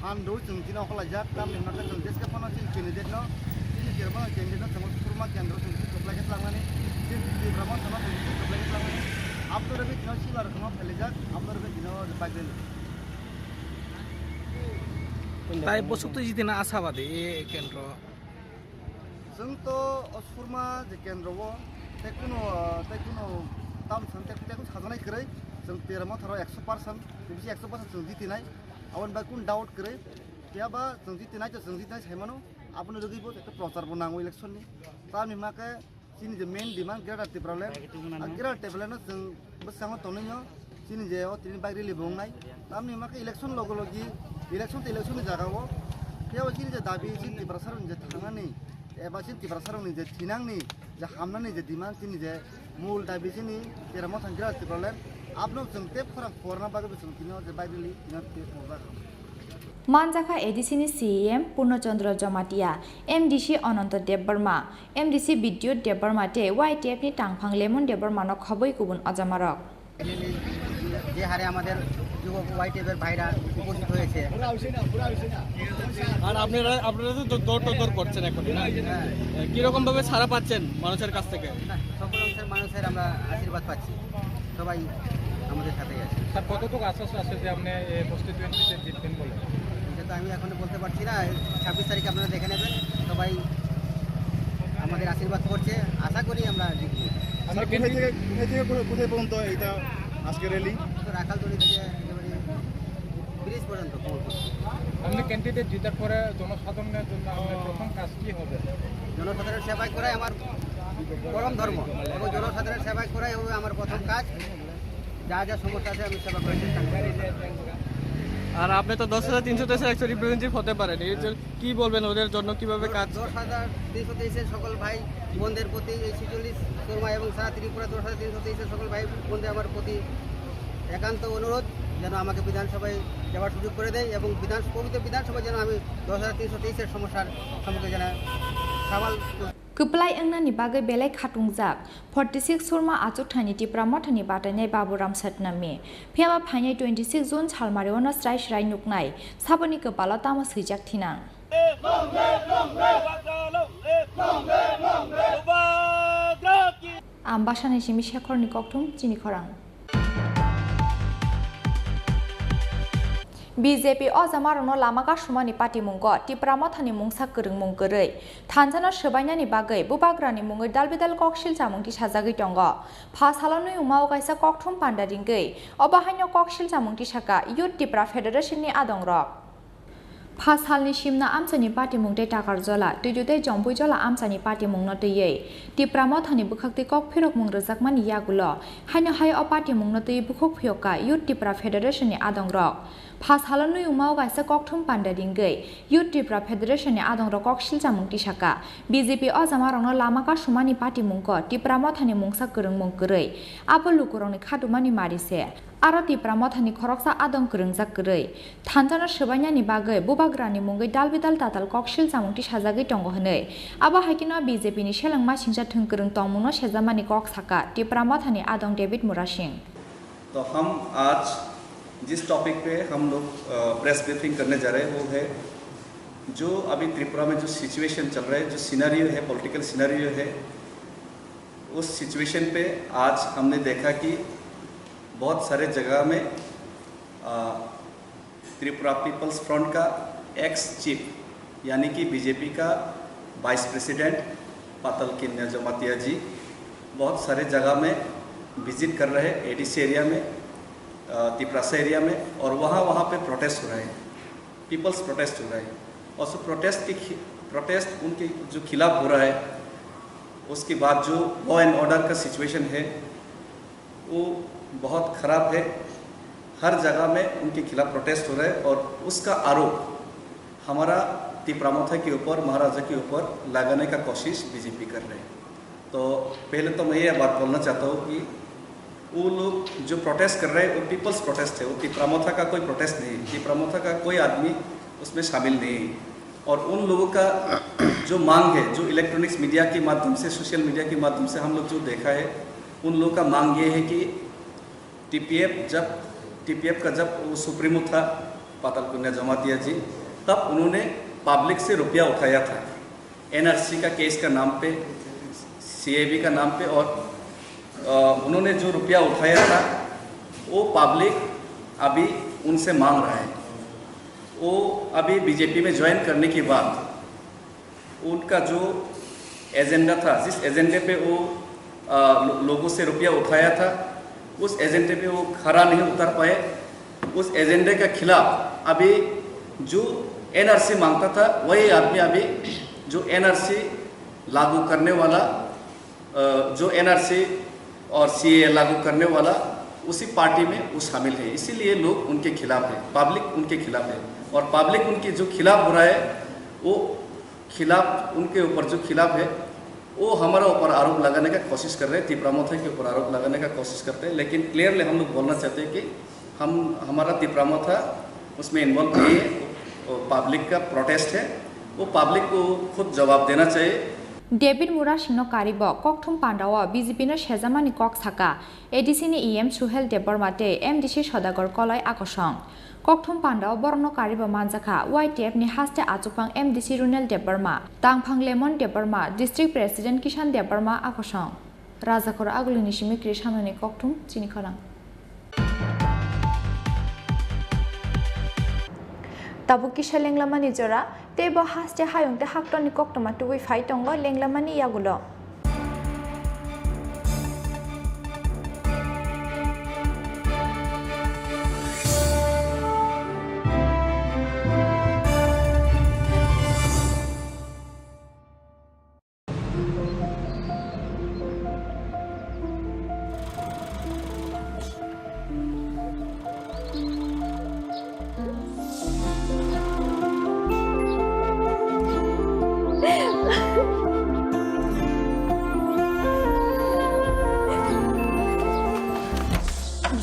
phan rw chwng tini okolaijak, tamni hwnba khe chwng jeske phano chini candidate no, chini Tripura candidate no chwng Surma kendro chwng tini kwplai khe tlangnani, chini Tripura montha no chwng tini kwplai khe tlangnani, aboni rwgwi tini sikla rok kwbangma phailaijak, aboni rwgwi tini o bike rally. Tai bwswk twi jitina ashabadi e kendro. Chwng to o Surma je kendro o tei kuno, tei kuno tam san tei tei kuno sajaknai kwrwi chwng Teramo tharo ekso percent, bisi ekso percent chwng jitinai. Aboni bai kun doubt kwrwi. Phiya ba chwng jitinai to chwng jitinai sai mano. Aboni rwgwi bo ekta prochar bo nango election ni. Tamni hwnba khe chini je main demand Greater Tipraland, ah, Greater Tipraland no chwng bwskango tonwi no chini je o tini bike rally bo wngnai. Tamni hwnba khe election logo logi, election to election ni jaga o. Phiya bo chini je dabi chini Tiprasa rok ni je thangnani, eba chini Tiprasa rok ni je thinangni, je hamnani je demand chini je mul dabi chini Teramo thang Greater Tipraland. Abno chwng tei khorang khorna bagwi bo chwng tini o je bike rally tini o tei khorang. Manjakha A D C ni C E M Purno Chandra Jamatia, M D C Ananta Debbarma, M D C Bidyut Debbarma tei Y T F ni tangphang Lemon Debbarma no khobwi kubun ojamarok. যে হারে আমাদের যুবক ওয়াইটিএফ এর ভাইরা উপস্থিত হয়েছে। আর আপনারা, আপনারা তো দৌড় টদৌড় করছেন এখন, না? হ্যাঁ। কিরকম ভাবে সাড়া পাচ্ছেন মানুষের কাছ থেকে? না, সকল অংশের মানুষের আমরা আশীর্বাদ পাচ্ছি, সবাই আমাদের সাথেই আছে। স্যার, কতটুকু আশ্বাস আছে যে আপনি এই কনস্টিটিউয়েন্সিতে জিতবেন বলে? এটা তো আমি এখন বলতে পারছি না, ছাব্বিশ তারিখে আপনারা দেখে নেবেন, সবাই আমাদের আশীর্বাদ করছে, আশা করি আমরা জিতবো। স্যার, কোথায় থেকে, কোথায় থেকে কোথায়, কোথায় পর্যন্ত এটা আজকে র‍্যালি? তো রাখালতলি থেকে একেবারে ব্রিজ পর্যন্ত কমলপুর। আপনি ক্যান্ডিডেট জিতার পরে জনসাধারণের জন্য আপনার প্রথম কাজ কি হবে? জনসাধারণ সেবাই করাই আমার পরম ধর্ম এবং জনসাধারণ সেবাই করাই হবে আমার প্রথম কাজ। যা যা সমস্যা আছে আমি সেবা করার চেষ্টা করব। আর আপনি তো দশ হাজার তিনশো তেইশের একজন রিপ্রেজেন্টেটিভ হতে পারেন, এর জন্য কি বলবেন ওদের জন্য, কিভাবে কাজ? দশ হাজার তিনশো তেইশের সকল ভাই বোনদের প্রতি, এই ছেচল্লিশ শর্মা এবং সারা ত্রিপুরা দশ হাজার তিনশো তেইশের সকল ভাই বোনদের আমার প্রতি একান্ত অনুরোধ, যেন আমাকে বিধানসভায় যাওয়ার সুযোগ করে দেয় এবং বিধান, পবিত্র বিধানসভায় যেন আমি দশ হাজার তিনশো তেইশের সমস্যার সম্মুখীন যেন সামাল Kwplai wngnani bagwi belai khatungjak, forty six Surma achukthani Tipra Mothani batainai Baburam Satnami. Phiya ba phainai twenty six June salmario no srai srai nuknai, saboni kwpalo tamo swijak thinang. Ambasani simi Shekhorni kokthum chini khorang. B J P o jamarokno lama kasumani patimungo Tipra Mothani mungsa kwrwngmung kwrwi thanjano swbainani bagwi bubagrani mungwi dalbidal koksil chamung tisajagwi tongo. Pha salo nwi wngmao kaisa kokthum panda ringwi obo haino koksil chamung tisaka Youth Tipra Federation ni adongrok. Pha salni simna amchaini patimung tei Takarjola, Twitwi tei Jompuijola amchaini patimungno twiwi Tipra Mothani bwkhaktwi kok phirokmung rwjakmani yagulo haino hai o patimungno twiwi bukhuk phiyokka Youth Tipra Federation ni adongrok. Pha salo nwi wngmao kaisa kokthum panda ringwi Youth Tipra Federation ni adongrok koksil chamung tisaka. B J P o jamarokno lama kasumani patimungko Tipra Mothani mungsa kwrwngmung kwrwi abo lukurokni khatumani mari se. Aro Tipra Mothani khoroksa adong kwrwngjak kwrwi thanjano swbainani bagwi bubagrani mungwi dalbidal tatal koksil chamung tisajagwi tongo hwnwi. Abo hai kheno B J P ni selengma singcha thwng kwrwng tongmungno sejamani kok saka Tipra Mothani adong David Murasing. तो हम आज जिस टॉपिक पे हम लोग press briefing करने जा रहे हैं, वो है जो अभी त्रिपुरा में जो सिचुएशन चल रहा है, जो सिनेरियो है, पॉलिटिकल सिनेरियो है, उस सिचुएशन पे आज हमने देखा कि बहुत सारे जगह में अ, त्रिपुरा पीपल्स फ्रंट का एक्स चीफ, यानी कि बीजेपी का वाइस प्रेसिडेंट पातल कन्या जमातिया जी बहुत सारे जगह में विजिट कर रहे हैं, एडीसी एरिया में, अ, तिपरासा एरिया में, और वहाँ वहाँ पे प्रोटेस्ट हो रहा है, पीपल्स प्रोटेस्ट हो रहा है। और उस प्रोटेस्ट के खि-, प्रोटेस्ट उनके जो खिलाफ हो रहा है, उसके बाद जो लॉ एंड ऑर्डर का सिचुएशन है, वो बहुत ख़राब है। हर जगह में उनके खिलाफ प्रोटेस्ट हो रहा है और उसका आरोप हमारा तिपरा मोथा के ऊपर, महाराजा के ऊपर लगाने का कोशिश बीजेपी कर रहे हैं। तो पहले तो मैं ये बात बोलना चाहता हूँ कि वो लोग जो प्रोटेस्ट कर रहे हैं, वो पीपल्स प्रोटेस्ट है, वो तिपरा मोथा का कोई प्रोटेस्ट नहीं है। तिपरा मोथा का कोई आदमी उसमें शामिल नहीं है। और उन लोगों का जो मांग है, जो इलेक्ट्रॉनिक्स मीडिया के माध्यम से, सोशल मीडिया के माध्यम से हम लोग जो देखा है, उन लोगों का मांग ये है कि टीपीएफ जब, टीपीएफ का जब वो सुप्रीमो था पातल कन्या जमातिया जी, तब उन्होंने पब्लिक से रुपया उठाया था एनआरसी का केस का नाम पे, सीएबी का नाम पे, और अ, उन्होंने जो रुपया उठाया था, वो पब्लिक अभी उनसे मांग रहा है। वो अभी बीजेपी में ज्वाइन करने के बाद उनका जो एजेंडा था, जिस एजेंडे पे वो अ, लो-, लोगों से रुपया उठाया था, उस एजेंडे पे वो खरा नहीं उतर पाए। उस एजेंडे के खिलाफ अभी जो एनआरसी मांगता था, वही आदमी अभी जो एनआरसी लागू करने वाला, अ, जो एनआरसी और सीएए लागू करने वाला, उसी पार्टी में वो शामिल है, इसीलिए लोग उनके खिलाफ है, पब्लिक उनके खिलाफ है। और पब्लिक उनके जो खिलाफ हो रहा है, वो खिलाफ, उनके ऊपर जो खिलाफ है, वो हमारा ऊपर आरोप लगाने का कोशिश कर रहे हैं, तिपरा मोथा के ऊपर आरोप लगाने का कोशिश करते हैं। लेकिन क्लियरली हम लोग बोलना चाहते हैं कि हम, हमारा तिपरा मोथा उसमें इन्वॉल्व नहीं है। वो पब्लिक का प्रोटेस्ट है, वो पब्लिक को खुद जवाब देना चाहिए। David Murasingno karibo kokthum pandao B J P no sejamani kok saka A D C ni E M Suhel Debbarma tei M D C Sodagar Koloi akosong. Kokthum pandao borokno karibo manjakha Y T F ni haste achukphang M D C Runel Debbarma, tangphang Lemon Debbarma, District President Kishan Debbarma akosong. Rajakhor Agulini simi Krish Hamnani kokthum chini khorang. Tabuk kisa lenglamani jora, tei bo haste hayung tei haktorni koktwma tubui phai tongo lenglamani yagulo.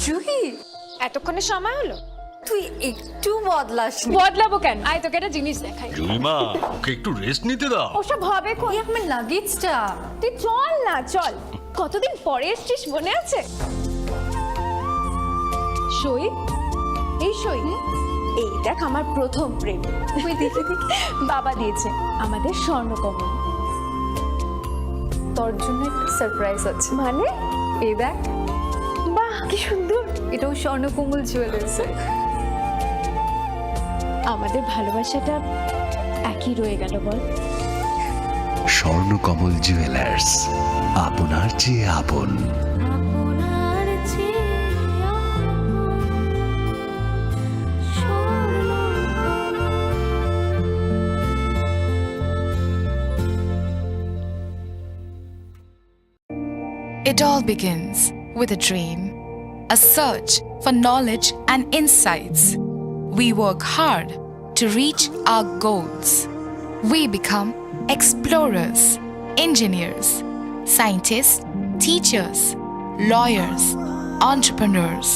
Juhi, এতক্ষণে সময় হলো? তুই একটু বদলাসনি। বদলাবো কেন? আয়, তোকে একটা জিনিস দেখাই। জুইমা, ওকে একটু রেস্ট নিতে দাও। ওসব হবে কোন? এই আমার লাগেজটা। তুই চল না, চল। কতদিন পরে এসছিস, মনে আছে? সই, এই সই। হুম? এই দেখ, আমার প্রথম প্রেম। ওই দেখি, দেখি। বাবা দিয়েছে, আমাদের স্বর্ণকমল। তোর জন্য একটা সারপ্রাইজ আছে। মানে? এই দেখ। বাহ, কি সুন্দর। এটাও স্বর্ণকমল জুয়েলার্সের। আমাদের ভালোবাসাটা একই রয়ে গেল, বল? স্বর্ণকমল জুয়েলার্স, আপনার চেয়ে আপন। It all begins with a dream, a search for knowledge and insights. We work hard to reach our goals. We become explorers, engineers, scientists, teachers, lawyers, entrepreneurs,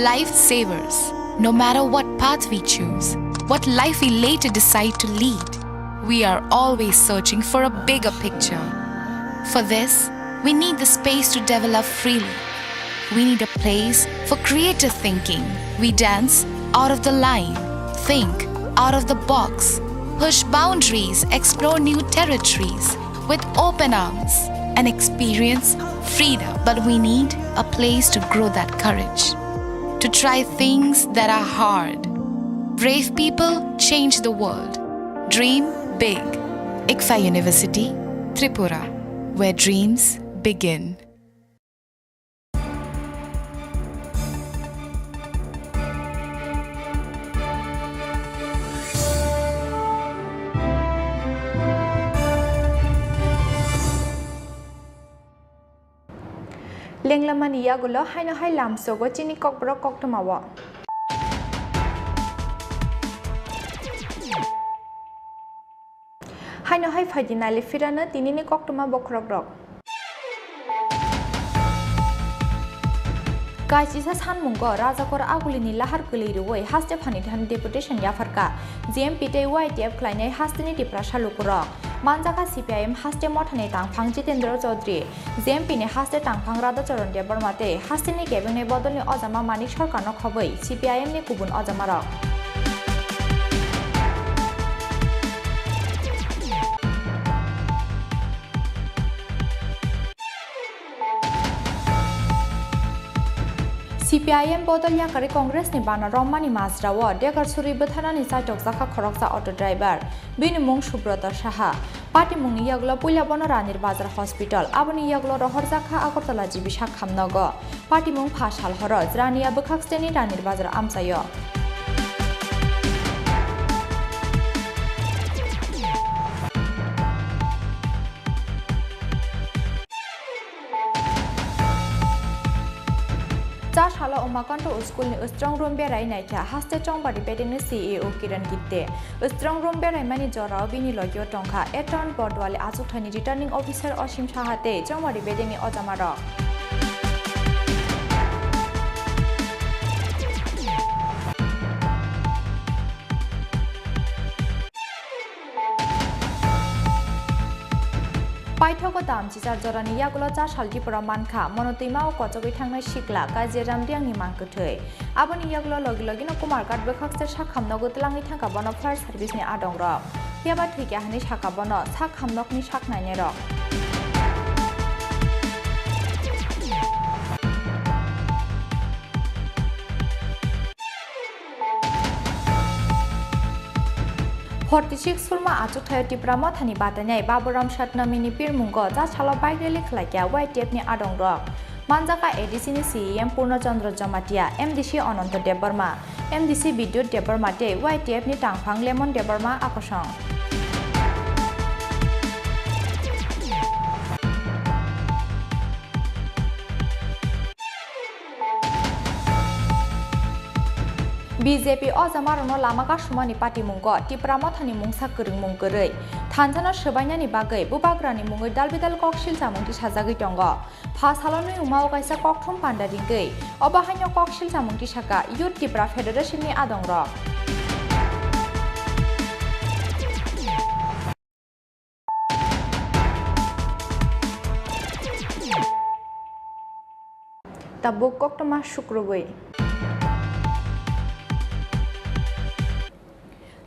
lifesavers. No matter what path we choose, what life we later decide to lead, we are always searching for a bigger picture. For this, we need the space to develop freely. We need a place for creative thinking. We dance out of the line, think out of the box, push boundaries, explore new territories with open arms, and experience freedom. But we need a place to grow that courage, to try things that are hard. Brave people change the world. Dream big. ICFAI University, Tripura, where dreams begin. Lenglamani yagulo haino hai lamsogo chini kokborok koktwmao. Haino hai phaidi nali phirano tinini koktwma bokhorokrok. Kaisisa sanmungo Rajakor Agulini lahar kwlwi rwui haste phanithani deputation yapharkha G M P tei Y T F khlainai hasteni Tiprasa lukurok. Manjakha C P I M haste mothani tangphang Jitendra Chaudhary, G M P ni haste tangphang Radhacharan Debbarma tei hasteni kebengnai bodolni ojama Manik Sarkarno khobwi C P I M ni kubun ojamarok. C P I M bodol yakarwi Congress ni bana romani majrao degar suri bwtharnani chaitokjakha khoroksa auto driver. Bini mung Subrata Saha. Patimungni yagulo puila bono Ranir Bazar Hospital, aboni yagulo rohorjakha Agartala G B sak hamnogo. Patimung pha sal horo Jirania bwkhak steni Ranir Bazar amchaio. Chasalo Umakanto School ni strong room berai naikha haste Chongbari bedengni C E O Kiran Gipte. Strong room beraimani jorao bini logio tongkha Eton Bodwali achukthani returning officer Osim Saha tei Chongbari bedengni ojamarok. Paithago dam chichar jorani yagulo cha sal Tripura mankha, mono twima o kochogwi thangnai sikla Kajiram Riangni mang kwthwi. Aboni yagulo logi logino Kumarghat bwkhakse sak hamnogo twlangwi thangkha bono fire service ni adongrok. Phiyaba thwikha hwnwi sakha bono sak hamnokni sak nainairok. Forty six sulma achukthai Tipra Mothani batainai Baburam Satnamini pirmungo cha salo bike rally khlaikha Y T F ni adongrok. Manjaka A D C ni C E M Purno Chandra Jamatia, M D C Ananta Debbarma, M D C Bidyut Debbarma tei Y T F ni tangphang Lemon Debbarma akosong. B J P o jamarokno lama kasumani patimungo Tipra Mothani mungsa kwrwngmung kwrwi thansano swbainani bagwi bubagrani mungwi dalbidal koksil chamung tisajagwi tongo. Pha salo nwi wngmao kaisa kokthum panda ringwi obo haino koksil chamung tisaka Youth Tipra Federation ni adongrok. Tabuk koktwma sukrubwi.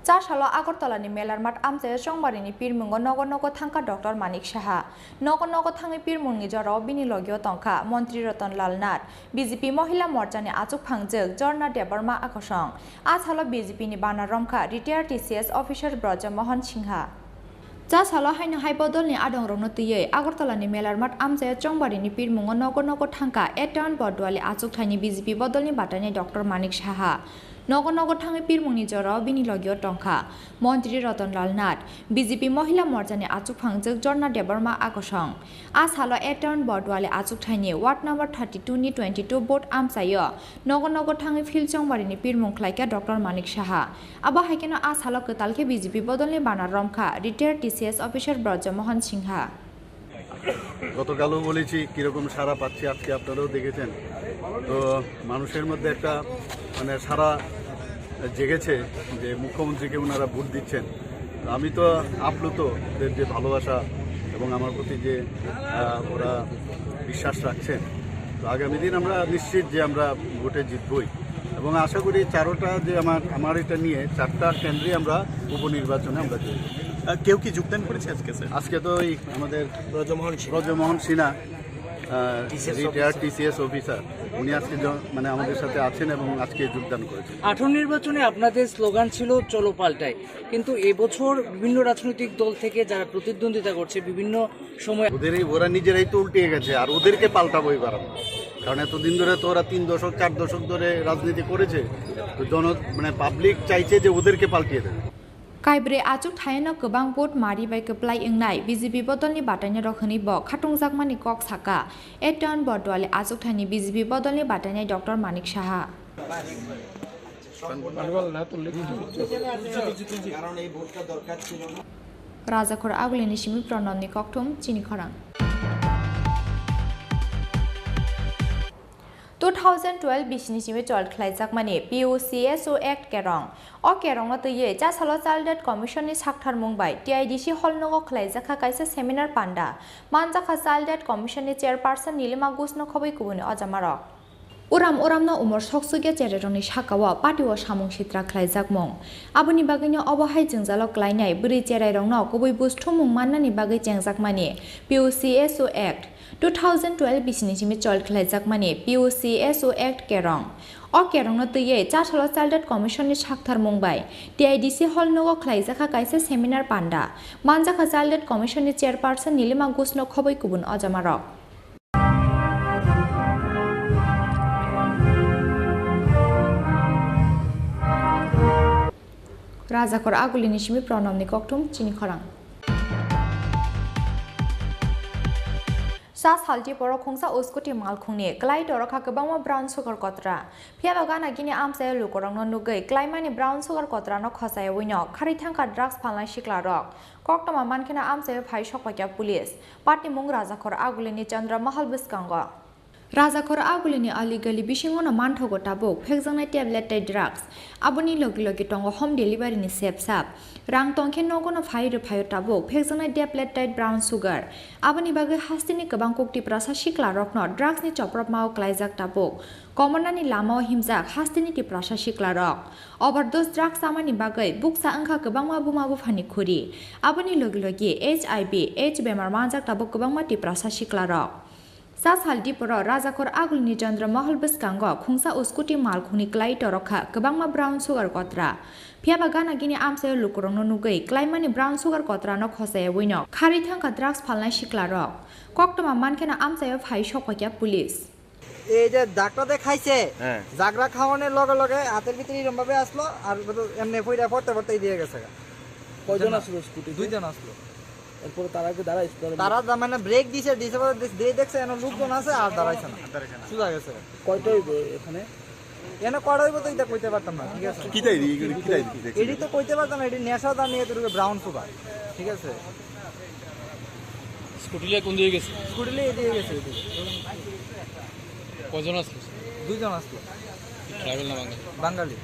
Chasalo Agartala ni Melarmat amchaio Chongbarini pirmungo nogo nogo thangkha Doctor Manik Saha. Nogo nogo thangwi pirmungni jorao bini logio tongkha Montri Ratan Lal Nath, B J P Mohila Morchani achukphangjwk Jorna Debbarma akosong. A salo B J P ni bana romkha retired T C S officer Braja Mohan Singha. Cha salo haino hai bodolni adongrokno twiwi Agartala ni Melarmat amchaio Chongbarini pirmungo nogo nogo thangkha A Town Bodwali achukthaini B J P bodolni batainai Doctor Manik Saha. Nogo nogo thangwi pirmungni jorao bini logio tongkha Montri Ratan Lal Nath, B J P Mohila Morchani achukphangjwk Jorna Debbarma akosong. A salo A Town Bodwali achukthaini ward number thirty two ni twenty two booth amchaio nogo nogo thangwi field Chongbarini pirmung khlaikha Doctor Manik Saha. Abo hai kheno a salo kwtal khe B J P bodolni bana romkha retired T C S officer Braja Mohan Singha. গতকালও বলেছি, কিরকম সাড়া পাচ্ছি, আজকে আপনারাও দেখেছেন। তো মানুষের মধ্যে একটা, মানে, সাড়া জেগেছে যে মুখ্যমন্ত্রীকে ওনারা ভোট দিচ্ছেন। তো আমি তো আপ্লুত ওদের যে ভালোবাসা এবং আমার প্রতি যে, আহ, ওরা বিশ্বাস রাখছেন। তো আগামী দিন আমরা নিশ্চিত যে আমরা ভোটে জিতবই এবং আশা করি চারোটা যে আমার, আমার এটা নিয়ে চারটা কেন্দ্রে আমরা উপনির্বাচনে আমরা জিতব। আহ, কেউ কি যোগদান করেছে আজকে, স্যার? আজকে তো এই আমাদের ব্রজমোহন সিনহা। ব্রজমোহন সিনহা, আহ, TCS retired officer. TCS officer, উনি আজকে জ-, মানে আমাদের সাথে আছেন এবং আজকে যোগদান করেছেন। আঠারো নির্বাচনে আপনাদের স্লোগান ছিল "চলো পাল্টাই", কিন্তু এবছর বিভিন্ন রাজনৈতিক দল থেকে যারা প্রতিদ্বন্দ্বিতা করছে বিভিন্ন সময় ওদের এই, ওরা নিজেরাই তো উল্টে গেছে, আর ওদেরকে পাল্টাবো এবার আমরা। কারণ এতদিন ধরে তো ওরা তিন দশক, চার দশক ধরে রাজনীতি করেছে, তো জন-, মানে পাবলিক চাইছে যে ওদেরকে পাল্টিয়ে দেবে। Kaibrwi achuk thaino kwbang vote mari bai kwplai wngnai B J P bodolni batainairok hwnwi bo khatungjakmani kok saka. Eton Bordwali achuk thaini B J P bodolni batainai Doctor Manik Saha. Rajakhor Agulini simi Pranabni kokthum chini khorang. Two thousand twelve bisini simi chol khlaijakmani P U C S O Act kerong. O kerongno twiwi chasalo Child Right Commission ni saktharmung bai T I D C hall nogo khlaijakha kaisa seminar panda. Manjakha Child Right Commission ni chairperson Nilima Ghosh no khobwi kubuni ojamarok. Uram uramno umor soksukya cherairokni sakao party o samung sitra khlaijakmung. Aboni bagwino obo hai jwngjalo klainai bwrwi cherairokno kubui buj thumung mannani bagwi chengjakmani P U C S O Act two thousand twelve bisini simi chol khlaijakmani P U C S O Act kerong. O kerongno twiwi chasalo Child Right Commission ni saktharmung bai T I D C hall nogo khlaijakha kaisa seminar panda. Manjakha Child Right Commission ni chairperson Nilima Ghosh no khobwi kubun ojamarok. Rajakhor Agulini simi Pranabni kokthum chini khorang. Sa salti poro khungsa uskuti malkhungni klai torokha kwbangma brown sugar kotra. Phiyaba gana gini amchaio lukurokno nugwi klaimani brown sugar kotrano khosayawino kharwi thangkha drugs phalnai siklarok. Koktwma mankheno amchaio phai sokphaikha police. Patni mung Rajakhor Agulini Chandra Mahal bwskango. Rajakhor Agulini Ali Gali bisingono manthogo tabuk phekjaknai tablet tei drugs. Aboni logi logi tongo home delivery ni sep sap. Rang tongkhe nogono phai rwphaio tabuk phekjaknai tablet tei brown sugar. Aboni bagwi hasteni kwbang kuk Tiprasa siklarokno drugs ni chopropmao klaijak tabuk. Komornani lamao himjak hasteni Tiprasa siklarok. Overdose drugs chamani bagwi buksa wngkha kwbangma buma buphani khuri. Aboni logi logi H I V, AIDS bemar manjak tabuk kwbangma Tiprasa siklarok. Sa salti poro Rajakhor Agulini Chandra Mahal bwskango khungsa uskuti malkhungni klai torokha kwbangma brown sugar kotra. Phiyaba gana gini amchaio lukurokno nugwi klaimani brown sugar kotrano khosayawino kharwi thangkha drugs phalnai siklarok. Koktwma mankheno amchaio phai sokphaikha police. এই যে ধাক্কা দিয়ে খাইছে, হ্যাঁ। ঝাগড়া খাওয়ানোর লগে লগে হাতের ভিতরে এরকম ভাবে আসলো, আর এমনি পড়ে পড়তে পড়তেই দিয়ে গেছে। কয়জন আসলো স্কুটিতে? দুইজন আসলো। এরপরে তারা কি দাঁড়াইছে? তারা তারা দা-, মানে ব্রেক দিছে, দিছে পরে দে-, দিয়ে দেখছে এখানে লোকজন আছে, আর দাঁড়াইছে না। আর দাঁড়াইছে না। সোজা গেছে। কয়টা হইব এখানে? এখানে কয়টা হইব তো এটা কইতে পারতাম না, ঠিক আছে? কিতা এডি, এগুলি কিতা এডি, কিতা এডি? এডি তো কইতে পারতাম না, এডি নেশা দানি এত ব্রাউন সুগার, ঠিক আছে? স্কুটি লিয়ে কোন দিকে গেছে? স্কুটি লিয়ে এদিকে গেছে, এদিকে। কয়জন আসলো? দুইজন আসলো। ট্রাইবেল না বাঙালি? বাঙালি।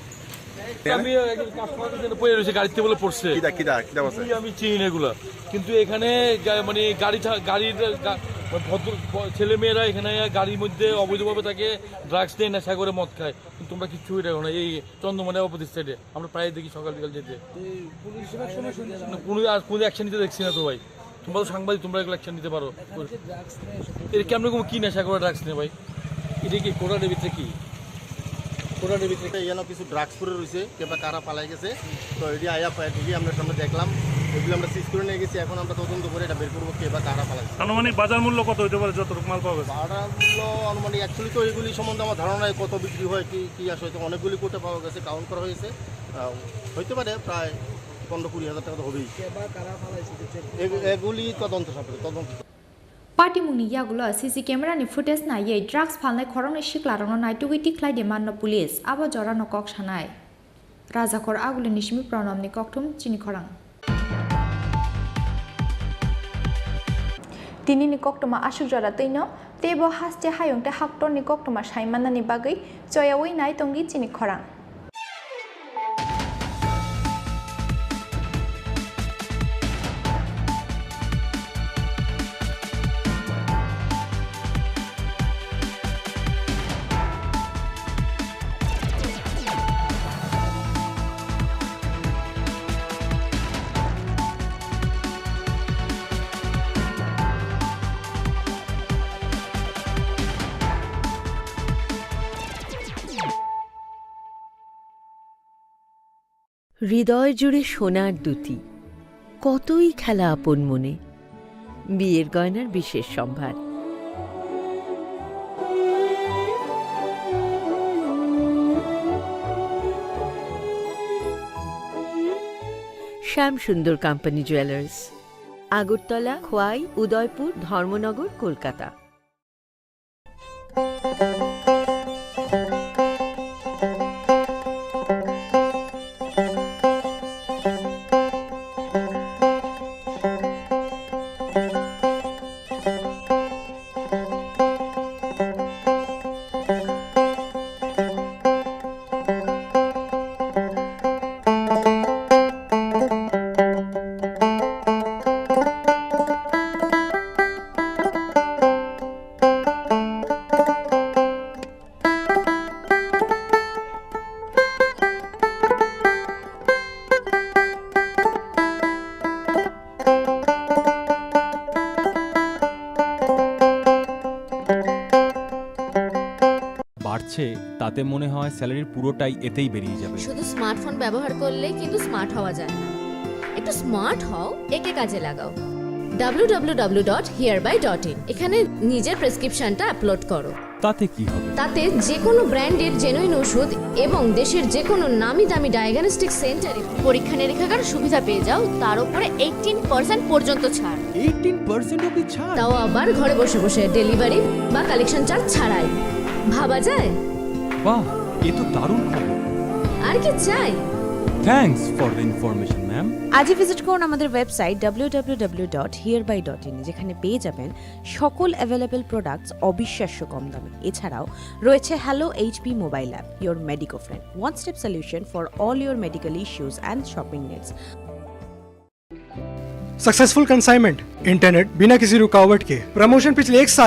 আমি একজন কাস্টমারের জন্য পড়ে রয়েছে, গাড়িতে বলে পড়ছে। কিতা, কিতা, কিতা বলছে? এই আমি চিনি না এগুলা। কিন্তু এখানে গা-, মানে গাড়ি ঠা-, গাড়ির গা-, ভদ্র ব-, ছেলে মেয়েরা এখানে গাড়ির মধ্যে অবৈধভাবে থাকে, ড্রাগস নেয়, নেশা করে, মদ খায়। কিন্তু তোমরা কিচ্ছু এটা করো না। এই চন্দ্রমানিয়া অপোজিট সাইডে আমরা প্রায় দেখি সকাল বিকাল যেতে। এই পুলিশ সব সময় শুনছি। না, কোনো আর কোনো অ্যাকশন নিতে দেখছি না তো ভাই। তোমরা তো সাংবাদিক, তোমরা এগুলো অ্যাকশন নিতে পারো। এখানে যে ড্রাগস নেয়, সব এটা কেমন রকম কি নেশা করে ড্রাগস নেয় ভাই? এটা কি কোটার ভিতরে কি? কোটার ভিতরে কি? ইয়ানো কিছু ড্রাগস পড়ে রয়েছে, কে বা কারা পালাই গেছে। তো এটি আয়া পায়, এটি আমরা সামনে দেখলাম, এগুলি আমরা সিজ করে নিয়ে গেছি। এখন আমরা তদন্ত করে এটা বের করবো কে বা কারা পালাই গেছে। আনুমানিক বাজার মূল্য কত হতে পারে যতটুকু মাল পাওয়া গেছে? বাজার মূল্য আনুমানিক, অ্যাকচুয়ালি তো এগুলি সম্বন্ধে আমার ধারণা নেই, কত বিক্রি হয়, কি, কি আসে, হয়তো অনেকগুলি কোটা পাওয়া গেছে, কাউন্ট করা হয়েছে। আহ, হইতে পারে প্রায় পনেরো কুড়ি হাজার টাকা তো হবেই। কে বা কারা ফালাইছে, দেখছেন? এগ-, এগুলি তদন্ত সাপেক্ষে, তদন্ত। Patimungni yagulo C C camera ni footage naiwi drugs phalnai khoroknwi siklarokno naitugwi tikhlai de manno police, abo jorano kok sanai. Rajakhor Agulini simi Pranabni kokthum chini khorang. Tinini koktwma aswk jora twino, teibo haste hayung tei haktorni koktwma sai mannani bagwi choyaui nai tongdi chini khorang. হৃদয় জুড়ে সোনার দ্যুতি, কতই খেলা আপন মনে। বিয়ের গয়নার বিশেষ সম্ভার। শ্যাম সুন্দর কোম্পানি জুয়েলার্স, আগরতলা, খোয়াই, উদয়পুর, ধর্মনগর, কলকাতা। বাড়ছে, তাতে মনে হয় স্যালারির পুরোটাই এতেই বেরিয়ে যাবে। শুধু স্মার্টফোন ব্যবহার করলে কিন্তু স্মার্ট হওয়া যায় না। একটু স্মার্ট হও, একে কাজে লাগাও। W W W dot here by dot in, এখানে নিজের প্রেসক্রিপশনটা আপলোড করো। তাতে কি হবে? তাতে যে কোনো ব্র্যান্ডের জেনুইন ওষুধ এবং দেশের যে কোনো নামি দামি ডায়াগনস্টিক সেন্টারে পরীক্ষা নিরীক্ষার সুবিধা পেয়ে যাও, তার উপরে এইটিন পার্সেন্ট পর্যন্ত ছাড়। এইটিন পার্সেন্ট অবধি ছাড়? তাও আবার ঘরে বসে বসে, ডেলিভারি বা কালেকশন চার্জ ছাড়াই। ভাবা যায়? বাহ, এ তো দারুণ খবর। আর কি চাই? Thanks for the information, ma'am. আজই ভিজিট করুন আমাদের website W W W dot here by dot in, যেখানে পেয়ে যাবেন সকল অ্যাভেলেবল প্রোডাক্টস অবিশ্বাস্য কম দামে। এছাড়াও রয়েছে hello HP mobile app, your Medico friend, one step solution for all your medical issues and shopping needs. Successful consignment, internet बिना किसी रुकावट के, प्रमोशन पिछले एक साल